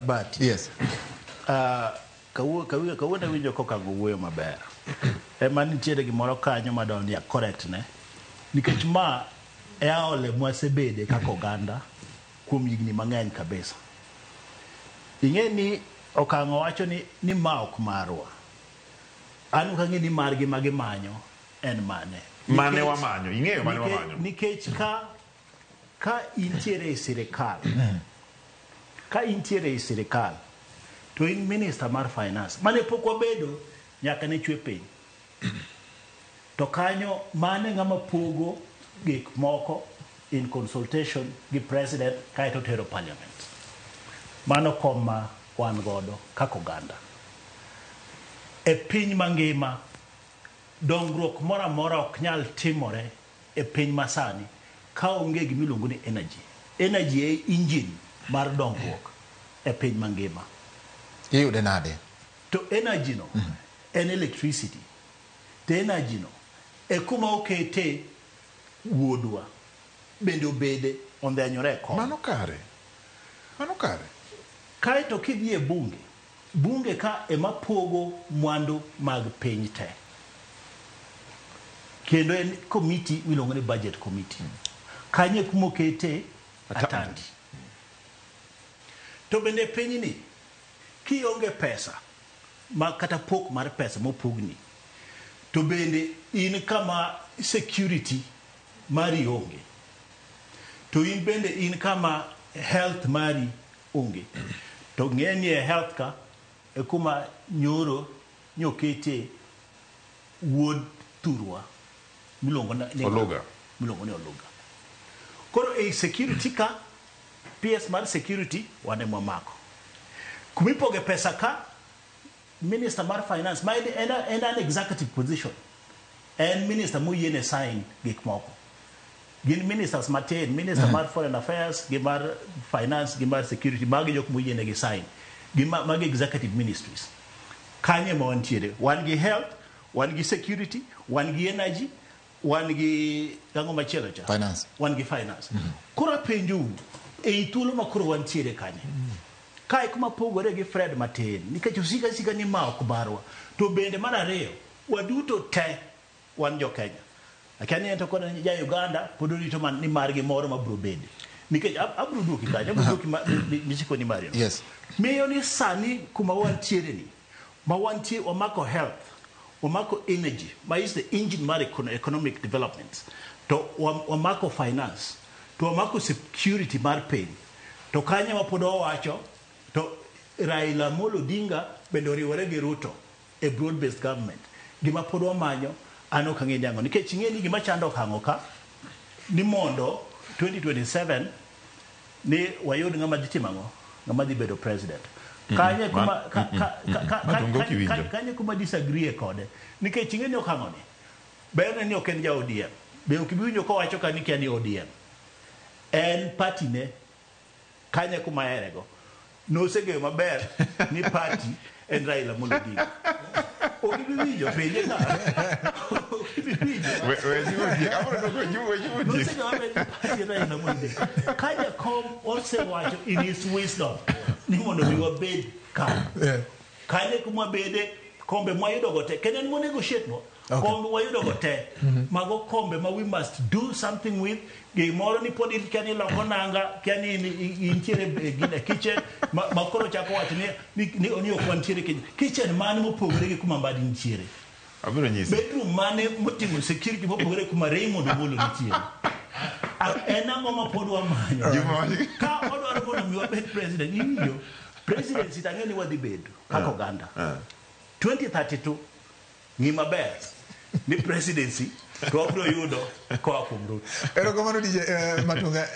Bati. Yes. Kawuono awinjo kokango wuoyo maber. Ema nitiere gimoro kanyo madwa ni a correct ne. Nikech ma e aole mwasebede kaka oganda kuom higni mang'eny kabisa. Ing'e ni okang'o wacho ni ma ok marwa. An ok ang'e ni margi ma gimanyo en mane. Mane wamanyo, ing'eyo mane wamanyo. Nikech ka intiere e sirikal, ka intiere e sirikal, to in minister mar finance, mane pok wabedo nyaka ne chwe piny. To kanyo mane ng'ama pogo gik moko in consultation gi president kaeto tero parliament. Mano kom ma wan godo kaka oganda. E piny mangima, dongruok moro amora ok nyal timore e piny masani ka onge gima iluongo ni energy. Energy e engine mar dongruok e piny mangima. Iyude nade? To energy no en electricity. To energy no e kuma okete wuodwa bende obede ondhenyore e kom. Mano kare. Mano kare. Kaeto kidhi e bunge, bunge ka ema pogo mwandu mag piny te. Kendo en committee miluongo ni budget committee. Kanyo e kuma okete Atandi. To bende pinyni, kionge pesa, ma kata pok mar pesa mopogni, to bende in kama security mari onge. To in bende in kama health mari onge. To ng'e ni e health ka, e kuma nyoro nyokete wuod thurwa miluongo ni Oluga. Miluongo ni Oluga. Koro ei security ka, PS mar security wan ema wamako. Kumipoge pesa ka, minister mar finance, ma en an executive position. En minister moyiene sign gik moko. Gin ministers matin, minister mar foreign affairs, gi mar finance, gi mar security, magi jok moyiene gi sign. Gi magi executive ministries. Kanye ma wantiere? Wan gi health, wan gi security, wan gi energy, wan gi ang'o machielo cha? Finance. Wan gi finance. Koro apenjou, ei thuolo ma koro wantiere kanye? Kae kuma pogore gi Fred matin, nikech osika sika ni ma ok marwa. To bende mar ariyo, waduto te wan jo Kenya. Akia ni en to kod ja Uganda pod orito man ni margi moro ma biro bede. Nikech abiro duoki kanyo, abiro duoki misiko ni mari no. Yes. Miyo ni sani kuma wantiere ni, ma wantie wamako health, wamako energy, ma is the engine mar economic development, to wamako finance, to wamako security mar piny. To kanye ma pod wawacho, to Raila Amolo Odinga bende oriwore gi Ruto e broad based government. Gima pod wamanyo, an ok ang'e ni ang'o. Nikech ing'e ni gima chando okang'o ka, ni mondo 2027 ni wayud ng'ama dhi timo ang'o? Ng'ama dhi bedo president. Kanye kuma, Matungo kiwinjo. Kanye kuma disagree kode. Nikech ing'e ni okang'o ni, berne ni ok en ja ODM. Be ok ibi winjo kowacho ka ni kia ni ODM. En party ne, kanye kuma aherego. Nosegeyo maber ni party en Raila Amolo Odinga. Ok ibi winjo, penje ka. Ok ibi winjo. We jiwo ji, abiro dwoko jiwo, we jiwo ji. Nosegeyo maber ni party en Raila Amolo Odinga. Ka jakom osewacho in his wisdom ni mondo mi wabed ka. Kanye kuma bede, kombe mwayudo go te. Kendo en monegotiate nwa. Kombe wayudo go te. Mago kombe ma we must do something with. Gimoro ni pod kia ni loko nanga, kia ni intiere e gine kitchen, ma koro chako wacho ni ok wantiere kitchen. Kitchen mane mopogore gi kuma Mbadi nitiere? Abiro nyisi. Bedroom mane moting'o security mopogore gi kuma Raymond Omolo nitiere? En ang'o ma pod wamanyo? Juma wacho- Ka odwaro mondo mi wabed president, iwinjo? Presidency to ang'e ni wadhi bedo kaka oganda. 2032 ng'i maber ni presidency to wabiro yudo koa kuom Ruto. Erokamano DJ Matunga.